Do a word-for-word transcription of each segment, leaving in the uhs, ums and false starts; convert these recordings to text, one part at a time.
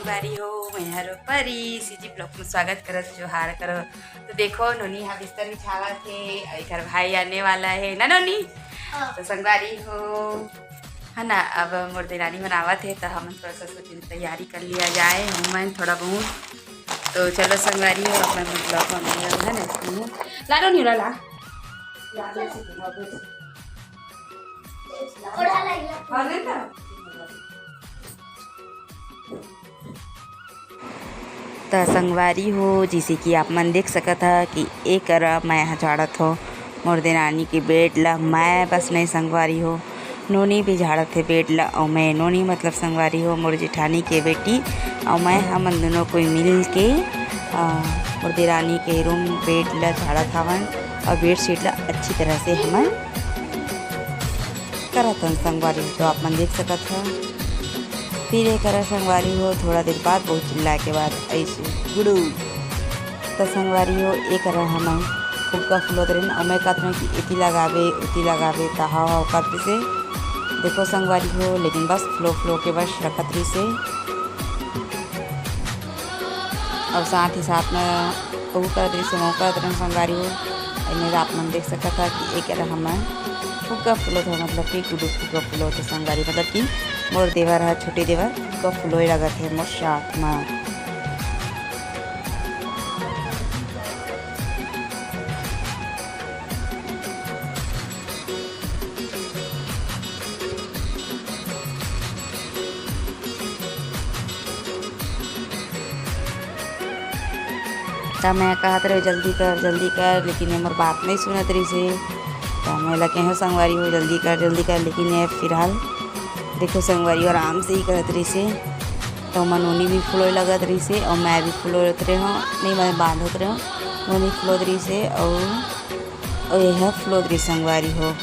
संगवारी हो, मैं हरो परी, सीजी ब्लॉग में स्वागत करत, जोहार करो। तो देखो, नोनी हा बिस्तर बिछावत हे, अउ एकर भाई आने वाला हे ना नोनी? हाँ। तो संगवारी हो, है ना, अब मोर देरानी मन आवत हे, तो हमन थोड़ा सा सोचिन तैयारी कर लिया जाए, हमन थोड़ा बहुत। तो चलो संगवारी हो, अपन ब्लॉग में बने रहो, है ना? ला नोनी, ला, ला। ला, ला, ला। त संगवारी हो, जइसे कि आप मन देख सकत ह कि ए करा मैं ह झाड़त हो मोर देरानी के बेड ल। मैं बस नहीं संगवारी हो, नोनी भी झाड़त हे बेड ल, अउ मैं नोनी मतलब संगवारी हो मोर जेठानी के बेटी, अउ मैं हमन दुनों कोई मिल के, अ, मोर देरानी के रूम बेड ल झाड़त हवन अउ बेडशीट ल अच्छी तरह से हमन करत हन संगवारी हो, तो आप मन देख सकत ह। फिर ए करा संगवारी हो, थोड़ा देर बाद बहुत चिल्ला के बाद ऐसे गुड़ू। त संगवारी हो, ए करा हमन फुग्गा फुलोत रहिन, अउ मैं कहत रहें कि एती लगाबे, ओती लगाबे, त हाव हाव करत रहिसे। देखो संगवारी हो, लेकिन बस फ्लो फ्लो के बस रखत रहिसे। अउ साथ ही साथ में ओहू करत रहिसे, महू करत रहेन संगवारी हो। एमे आप मन देख सकत ह कि ए करा हमन फुग्गा फुलोत हो, मतलब कि गुडू फुग्गा फुलोत हो संगवारी, मतलब कि मोर देवर ह, छोटे देवर फुग्गा फुलोय लगत हे मोर साथ म। त मैं कहत रहे, "जल्दी कर, जल्दी कर," लेकिन ये मोर बात नहीं सुनत रहिसे। त मैं ला कहें, "संगवारी हो, जल्दी कर, जल्दी कर," लेकिन ये फिलहाल देखो संगवारी हो, आराम से ही करत रहिसे। त ओमा नोनी भी फुलोय लगत रहिसे अउ मैं भी फुलोत रहे हूँ, नहीं, मैं बांधत रहे हूँ, नोनी फुलोत रहिसे अउ अउ एह फुलोत रहिस संगवारी हो,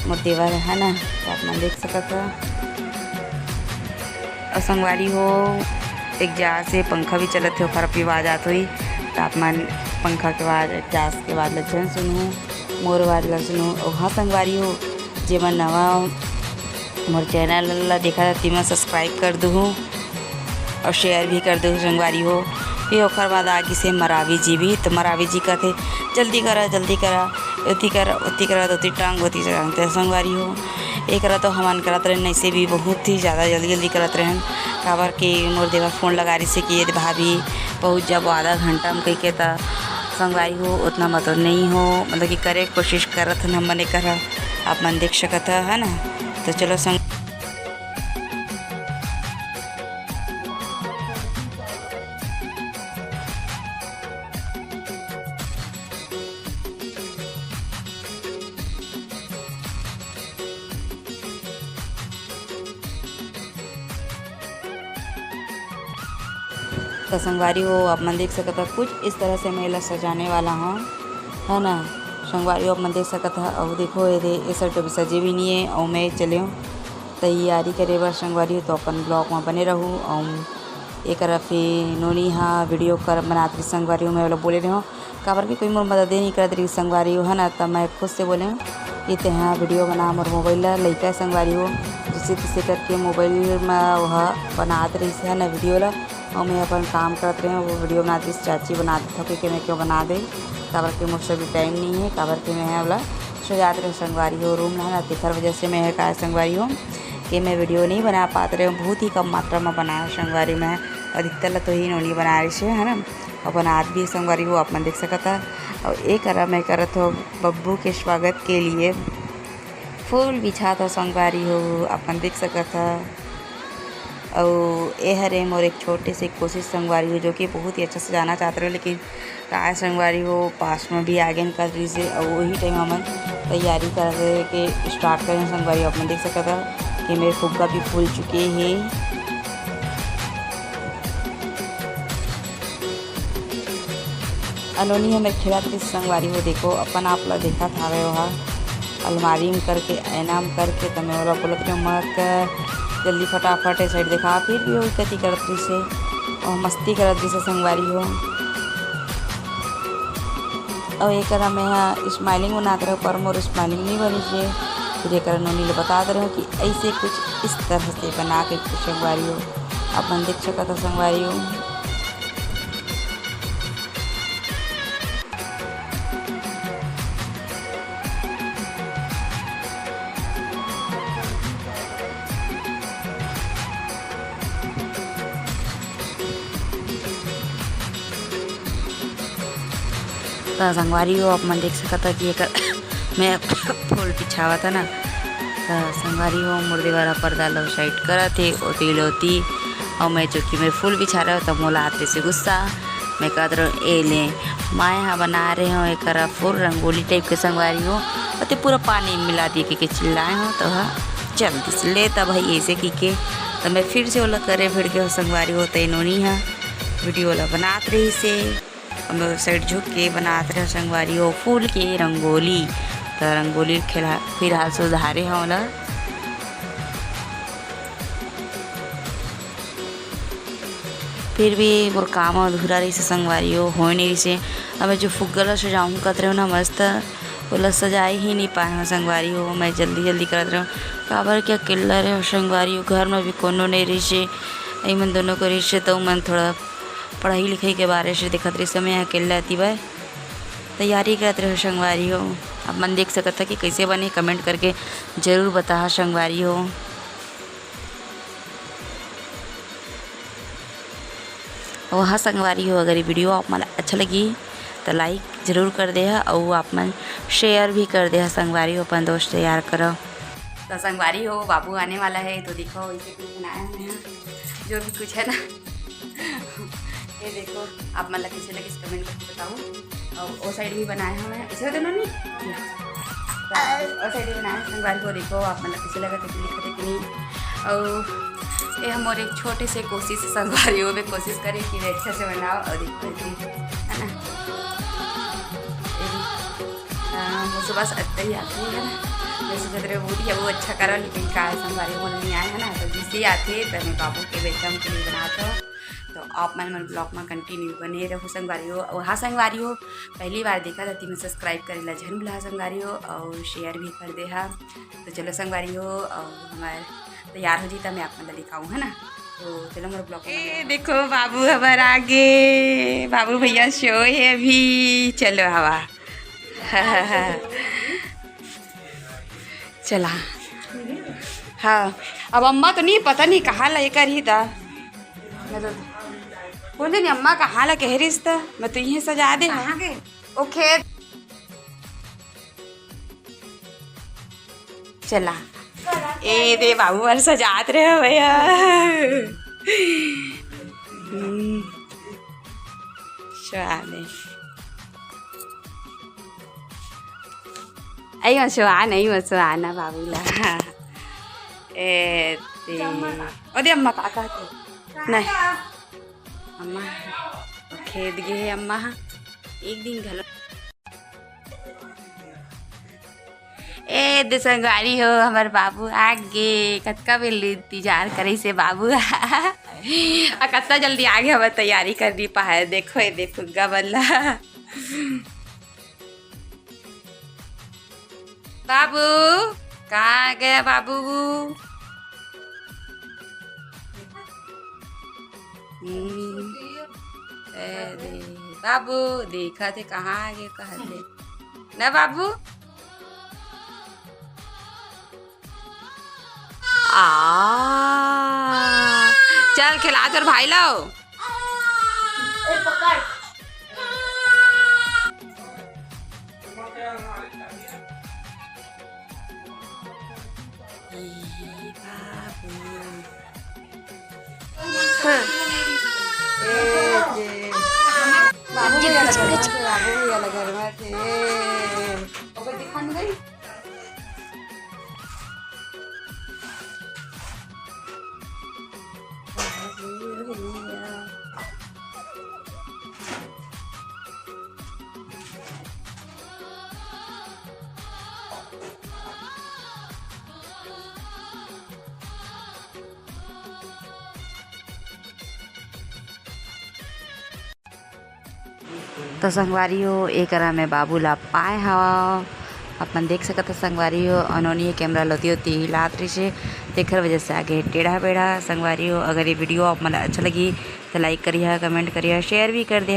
मोर देवर है ना, त आप मन देख सकत ह। अउ संगवारी हो, एक जगह से पंखा भी चलत हे, ओखर भी आवाज आत होही, त आप मन पंखा के आवाज, एग्जॉस्ट के आवाज ल झन सुनहू, मोर आवाज ल सुनहू। अउ हाँ संगवारी हो, जेमन नवा मोर चैनल ला देखत हव, तेमन subscribe कर दुहू अउ share भी कर दुहू संगवारी हो। फिर ओखर बाद आ गिसे मरावी जी भी, त मरावी जी कथे, "जल्दी करा, जल्दी करा, ओती करा, ओती करा, ओती टांग, ओती टांग।" त संगवारी हो, ए करा तो हमन करत रहेन, ऐसे भी बहुत ही ज़्यादा जल्दी जल्दी करत रहेन, काबर के मोर देवर फोन लगा रहिसे कि ये दे भाभी पहुँच जाबो आधा घंटा म कहिके, त संगवारी हो, ओतना म तो नइ हो, मतलब कि करे के कोशिश करत हन हमन ए करा। आप मन देख सकत ह, है ना? तो चलो संग त संगवारी हो, आप मन देख सकत ह, कुछ इस तरह से मैं एला सजाने वाला हूँ, है ना? संगवारी हो, आप मन देख सकत ह, अउ देखो, ये दे, ये side तो अभी सजे भी नहीं है, अउ मैं चले हूँ तैयारी करे बर संगवारी हो, तो अपन vlog में बने रहू। अउ एक तरफ ही नोनी हा video कर बनात रही संगवारी हो, मैं ओला बोले रहे हूँ, काबर कि कोई मोर मदद नहीं करत रही संगवारी हो, है ना, तब मैं खुद से बोले हूँ कि तेहा video बना मोर mobile ला, लइका संगवारी हो, जिसे तिसे करके mobile में वह बनात रही है ना video ला, और मैं अपन काम करत रहे हूँ, वो video बनात रही, चाची बनात था कि मैं क्यों बना दे, काबर कि मुझसे भी टाइम नहीं है, काबर कि मैं ओला सजात रहे संगवारी हो रूम ला, है ना, तेखर वजह से मैं का संगवारी हो कि मैं video नहीं बना पात रहे हूँ, बहुत ही कम मात्रा में बनाया संगवारी में, अधिकतर ला तो ही नोनी बना रही है, है ना, अपन आदमी संगवारी हो, आप मन देख सकत ह। और एक करा मैं करत हो बब्बू के स्वागत के लिए फूल बिछात हो संगवारी हो, आप मन देख सकत ह। और ए हरे मोर एक छोटे से कोशिश संगवारी हो, जो कि बहुत ही अच्छा से जाना चाहते रहे, लेकिन काय संगवारी हो, पास में भी आगे कर रही से, और वही टाइम हमन तैयारी कर रहे के स्टार्ट करें संगवारी हो, आप मन देख सकत ह कि मेरे फुग्गा भी फूल चुके हैं। अनोनी हमें खेलत रहिस संगवारी हो, देखो अपन आप ला देखत हावे ओहा अलमारी में करके, आईना में करके, त मैं ओला बोलत रहे, "मत कर, जल्दी फटाफट ए side देखा।" फिर भी वही कति करत रहिस हे, और मस्ती करत रहिस हे संगवारी हो। और एक करा मैं हा smiling बनात रहे, पर मोर smiling नहीं बनिस हे। फिर एक करा नोनी ले बतात रहे कि ऐसे कुछ इस तरह से बना के संगवारी हो। आप मन देख सकत हो संगवारी हो। त संगवारी हो, आप मन देख सकत हो कि एकर मैं फूल बिछावत हे ना। त संगवारी हो, मोर देवर ह पर्दा ल साइड करत हे, ओती ले ओती, अउ मैं चौकी में फूल बिछा रहे हो, त मोला आत रहिसे गुस्सा। मैं कहत रहे हो, "ए ले, मैं ह बना रहे हो एकरा फूल रंगोली टाइप के संगवारी हो, अउ ते पूरा पानी मिला दिए," के चिल्लाए हो, त ह चल दिस ले, त भाई ऐसे की के, त मैं फिर से ओला करे भिड़ के हो संगवारी हो, त ए नोनी ह वीडियो ला बनात रहिसे। अब साइड झुक के बनात रहे संगवारी हो फूल के रंगोली। त रंगोली खेला फिलहाल सुधारे हव ओला। फिर भी मोर काम अधूरा रहिसे संगवारी हो, होए नहीं रहिसे। अब मैं जो फुग्गा ला सजाऊँ कत रहे हो ना मस्त, ओला सजाए ही नहीं पाए हो संगवारी हो। मैं जल्दी जल्दी करत रहे हो, काबर के अकेल्ला रहे हो संगवारी हो, घर में भी कोनो नहीं रहिसे। एमन दोनों को रहिसे त मन थोड़ा पढ़ाई लिखाई के बारे से देखत रहिस, मैं अकेल्ला अति बर तैयारी करत रहे संगवारी हो। आप मन देख सकत ह कि कैसे बने, कमेंट करके जरूर बताहा संगवारी हो। वहाँ संगवारी हो, अगर ये वीडियो आप मन अच्छा लगी त लाइक जरूर कर देहा, अउ आप मन शेयर भी कर देहा संगवारी हो, अपन दोस्त यार करो। तो संगवारी हो, बाबू आने वाला है, तो देखो इसे कुछ बनाया है, जो भी कुछ है ना। ये देखो, आप मन ला कैसे लगिस कमेंट करके बताओ। अउ ओ साइड भी बनाए हवे, इसे तो नहीं, ओ साइड भी बनाए हवे संगवारी हो। देखो, आप मन ला कैसे लगत हे कि लिखत हे कि नहीं। अउ ये हमर एक छोटे से कोशिश हे संगवारी हो, मैं कोशिश करे कि मैं अच्छा से बनाओ। अउ देखो, है ना, ये भी, आ, वो सुबह से अत्ते ही आती है ना, मैं सोचत रहे वो भी वो अच्छा करा, लेकिन का है संगवारी हो, नहीं आए है ना, तो जिसे आते तो मैं बाबू के वेलकम के लिए बनाता हूँ। तो आप मन, मन ब्लॉग में कंटिन्यू बने रहो संगवारी हो। अउ हाँ संगवारी हो, पहली बार देखा था, तो मैं सब्सक्राइब करे ला झन भुला संगवारी हो, अउ शेयर भी कर देहा। तो चलो संगवारी हो, अउ हमार तैयार हो जी, त मैं आप मन ला दिखाऊँ, है ना। तो चलो मोर ब्लॉग में ए, बने रहो। देखो बाबू हमार आगे, बाबू भैया सोए हे अभी। चलो हवा। चला। हाँ, अब अम्मा तो नहीं, पता नहीं कहाँ ला एकर ही ता। मैं तो बोले नहीं, अम्मा कहाँ ला कह रही था, मैं तो यहीं सजा दे। कहाँ के? ओ खेत। चला। ए दे बाबू हर सजात रहे हो भैया। हम्म। स्वाद है। आई मसुआ नहीं, मसुआ ना बाबू ला। ए ते। ओ दे अम्मा का कहते? नहीं। अम्मा खेत गे हे अम्मा। एक दिन घलो। ए दे संगवारी हो, हमर बाबू आ गे। कतका बेर ले इंतजार करे से बाबू। आ कतना जल्दी आ गे, हमर तैयारी कर नी पाए। देखो ए दे फुग्गा मन ला। बाबू, कहाँ गया बाबू? हम्म, ए दे, बाबू, देखा थे कहाँ गए, कहाँ थे? ना बाबू? आ, चल खिला तोर भाई लो। ए, पकड़। हाँ। ए, जे। बाबू भैया लगा घर में थे, बाबू भैया लगा घर में थे। ओकर दिखा नहीं गई। त संगवारी हो, एकरा में बाबू ला पाए हवं, आप मन देख सकत ह संगवारी हो, अनोनी ये कैमरा ल ओती ओती हिलात रहिसे, तेखर वजह से आगे टेढ़ा बेढ़ा। संगवारी हो, अगर ये वीडियो आप मन ल अच्छा लगी तो लाइक करिहा, कमेंट करिहा, शेयर भी कर दे।